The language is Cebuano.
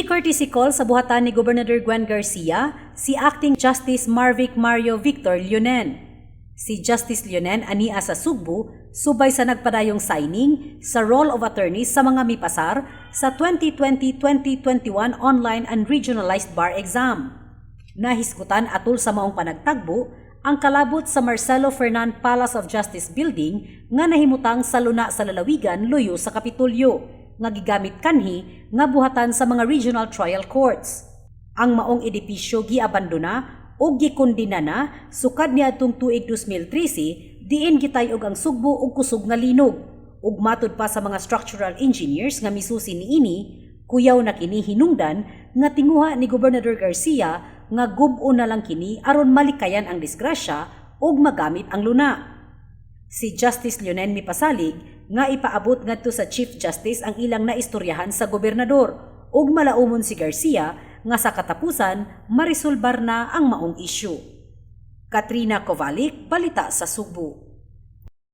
Gi-courtesy call sa buhatan ni Gobernador Gwen Garcia si Acting Justice Marvic Mario Victor Leonen. Si Justice Leonen ania sa Sugbo subay sa nagpadayong signing sa Roll of Attorneys sa mga mipasar sa 2020-2021 online and regionalized bar exam. Nahisgutan atol sa maong panagtagbo ang kalabot sa Marcelo Fernan Palace of Justice Building nga nahimutang sa luna sa lalawigan luyo sa Kapitolyo nga gigamit kanhi nga buhatan sa mga regional trial courts. Ang maong edipisyo giabandona ug gikondena na sukad niadtong tuig 2013 diin gitay-og ang Sugbo og kusog nga linog. Ug matud pa sa mga structural engineers nga misusi niini, kuyaw na kini hinungdan nga tinguha ni Gobernador Garcia nga gub-on na lang kini aron malikayan ang disgrasya ug magamit ang luna. Si Justice Leonen mipasalig nga ipaabot ngadto sa Chief Justice ang ilang naistoryahan sa gobernador ug malaumon si Garcia nga sa katapusan maresolbar na ang maong isyu. Katrina Kovalik, Balita sa Sugbo.